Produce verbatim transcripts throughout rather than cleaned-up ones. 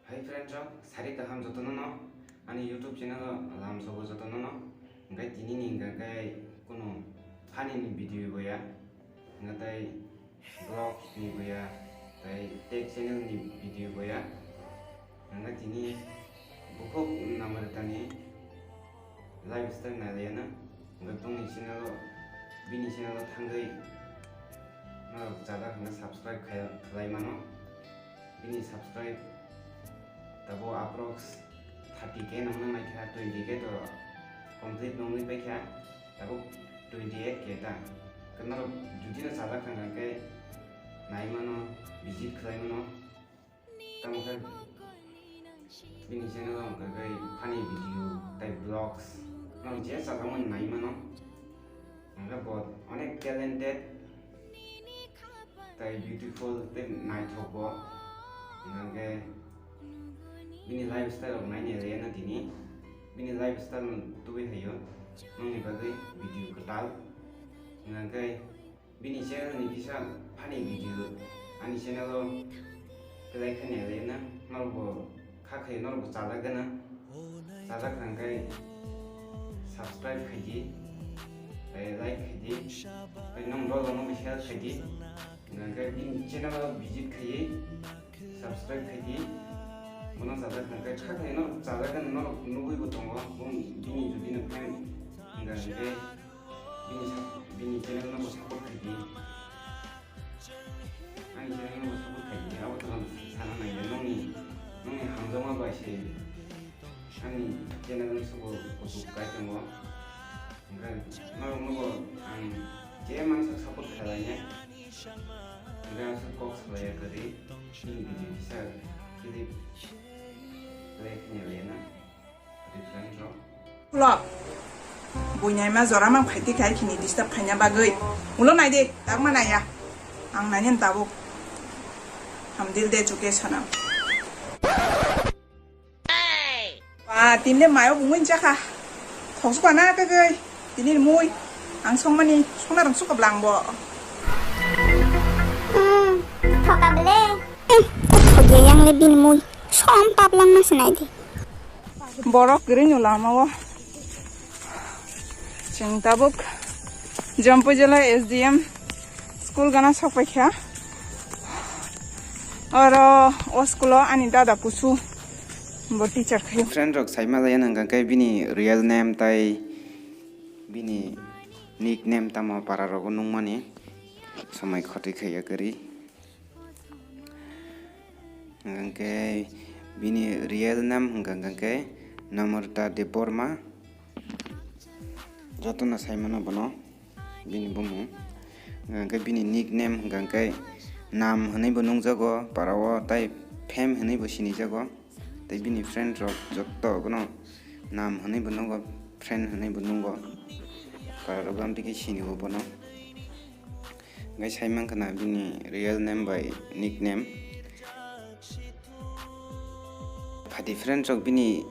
Hi friends rok, sari kaham jotono no, ani YouTube channel o lam sogo jotono no. Hingke tini ni hingke kunu funny ni video bo ya, hingke tai vlog ni bo ya, tai tech channel ni video bo ya. Hingke tini bukhuk namar tani lifestyle nai liya na. Hingke tongni channel o, bini channel o thangwi norok chajak hingke subscribe khai, khlai mano. Bini subscribe tabo approx thirty K nangna naikha, twenty K to complete nangwi paikha, tabo twenty eight K ta. Norok judino chajak thangkha khe nai mano, visit khlai mano. Tamo khe bini channel o hwnkha khe funny video tei vlogs. Norok je chajakmani nai mano. Hwnkhe bo onek talented tei beautiful tei naithok bo. Hwnkhe bini lifestyle rok naini rwya na tini. Bini lifestyle no tubui haio. Nongni bagwi video kwtal. Hwnkhe bini channel ni kisa funny video ani channel o play khaina rwya na. Norok bo kha khai norok bo chajak gana. Chajak hwnkhe subscribe khaidi, tei like khaidi, tei nong rok no share khaidi. Hwnkhe bini channel o visit khaidi, subscribe khaidi. Bono chajak hwnkhe kha khai no chajak gana norok nugwi bo tongo. Bo bini jodi no fan hwnkhe bini sap-, bini channel no bo support khaidi. Ani channel no bo support khaidi. Abo to sana nai nongni, nongni hamjakma bai se. Ani channel ni subo kuchuk kai tongo. Hwnkhe norok no bo ang je mansa support khlai nai. Hwnkhe aswk kok salai ya kwrwi. Bini video kisa clip play khaina rwya na. Different rok. Ulo. Buinai ma jora mang phaiti khai khini disturb khaina bagwi. Ulo nai de, tak ma naiya. Ang naini tabuk. Hamdil de chuke sanam. Ba, tinde mayo bungwi chakha. Thoksuka na kagwi. Tini mui. Ang songmani songna rang suka blang bo. Hmm, thoka bele. Eh, thoya yang le bini mui. Som pap lang na sinai de. Borok kwrwini lama o. Chwng tabuk Jampui jela S D M school gana sokpaikha. Oro o school o ani dada kusu bo teacher khayo. Friend rok saima laya nang khe bini real name tai bini nickname tamo para rogo nungmani somai khotwi khaiya kwrwi. Hwnkhe bini real name hwnkha hwnkhe Namrata Debbarma. Jotono saimano bono bini bumung. Hwnkhe bini nickname hwnkha hwnkhe Nam hwnwibo nungjago, parao tai Fame hwnwibo sinijago. Tei bini friend rok jotto bono Nam hwnwibo nungo, Friend hwnwibo nungo. Para rok bam twi khe sinio bono. Hwnkhe sai mankha na bini real name bai nickname. Pha different rok bini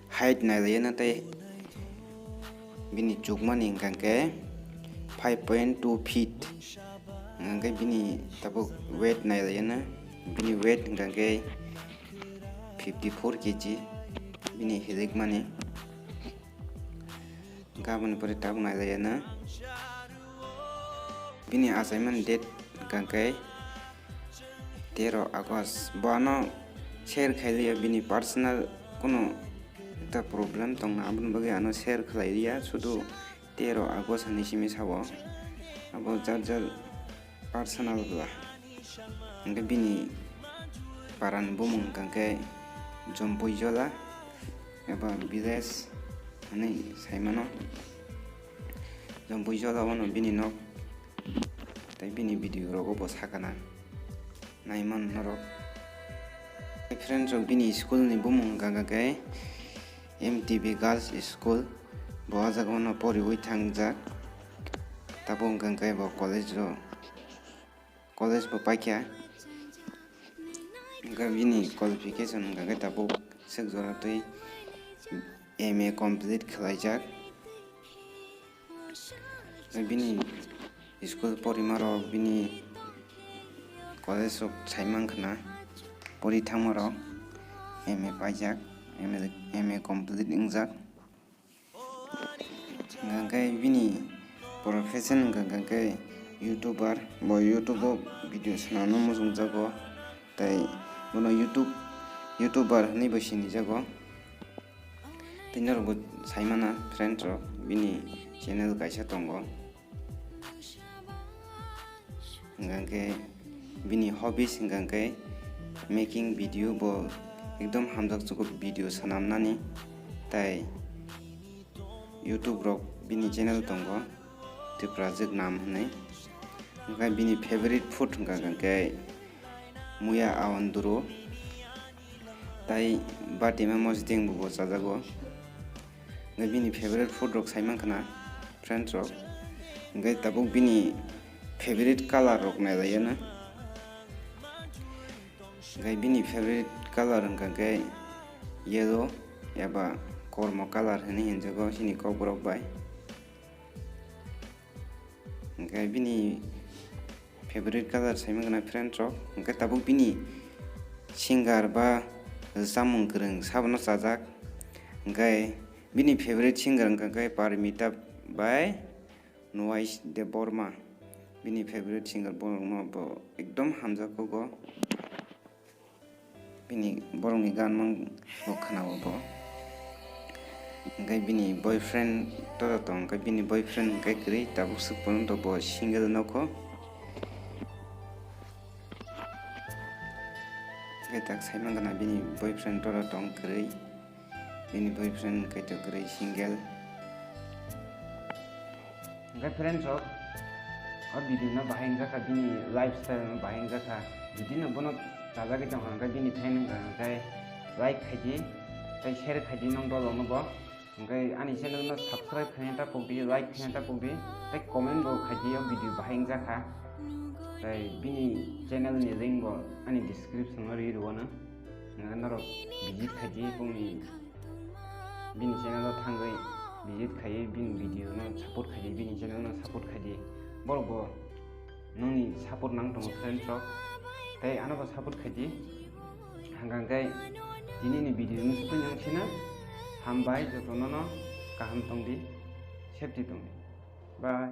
height nai laiya na tei bini chukmani hwnkha khe five point two feet. Hwnkhe bini tabuk weight nai laiya na, bini weight hwnkha khe fifty four K G bini hilikmani. Hwnkhe aboni pore tabuk nai laiya na. Bini achaimani date hwnkha khe tero August. Bo ano share khai liya, bini personal kunu ekta problem tongna, aboni bagwi ano share khlai liya, sudu tero August hinwi simi sao. Abo jar jar personal bwla. Hwnkhe bini parani bumung hwnkha khe Jompuijola eba village hinwi saimano. Jompuijola wano bini nok tei bini video rogo bo sakana. Naimano norok. Friends rok bini school ni bumung hwnkha khe M T B Girls School. Bo ah jaga o no poriwi thangjak. Tabuk hwnkha khe bo college o, college bo paikha. Hwnkha bini qualification hwnkha khe tabuk swk jora twi M A complete khlaijak. Bini school porima rok, bini college rok sai mankha na, pori thangma rok. M A paijak, M A, M A complete wngjak. Hwnkhe bini profession hwnkha hwnkhe YouTuber, bo YouTube o video swnamno muchungjago, tei bono YouTube, YouTuber hwnwi bo sinijago. Tei norokbo saimana friends rok, bini channel kaisa tongo. Hwnkha khe bini hobbies hwnkha khe making video, bo ekdom hamjakchugo video swnamnani, tei YouTube rok bini channel tongo, Tiprajwk Nam hwnwi. Hwnkha bini favorite food hwnkha khe muya aonduru, tei batima mosdeng bo chajago. Hwnkhe bini favorite food rok saimankha na friends rok. Hwnkhe tabuk bini favorite color rok nailaiya na. Hwnkhe bini favorite color hwnkha khe yellow eba kormo color hwnwi hinjago chini kokborok bai. Hwnkhe bini favorite color saimankha na friends rok. Hwnkhe tabuk bini singer ba chamung kwrwng sabono chajak. Hwnkhe bini favorite singer hwnkha khe Parimita bai Nwais Debbarma. Bini favorite singer borokno bo ekdom hamjakgo. Bini borokni gan mang bo khwnao bo. Hwnkhe bini boyfriend to tong, hwnkhe bini boyfriend hwnkhe kwrwi, tabuk swk pono to bo single nokho. Hwnkhe tak saimankha na bini boyfriend to tong kwrwi. Bini boyfriend kaitor kwrwi single. Hwnkhe friends rok, o video no bahai wngjakha, bini lifestyle no bahai wngjakha. Jodi no bono chajagwi tongkha hwnkhe bini fan wngkha hwnkhe like khaidi, tei share khaidi nong dolo no bo. Hwnkhe ani channel no subscribe khaina ta pokdi, like khaina ta pokdi, tei comment bo khaidi, o video bahai wngjakha. Tei bini channel ni link bo ani description o ri rwno. Hwnkhe norok visit khaidi bongni, bini channel o thangwi visit khaiwi bini video no support khaidi, bini channel no support khaidi. Borok bo nongni support nang tongo friends rok, tei ano bo support khaidi. Hwnkhe tini ni video no sukui nang sina. Hambai jotono no, kaham tongdi, safety tongdi. Bye.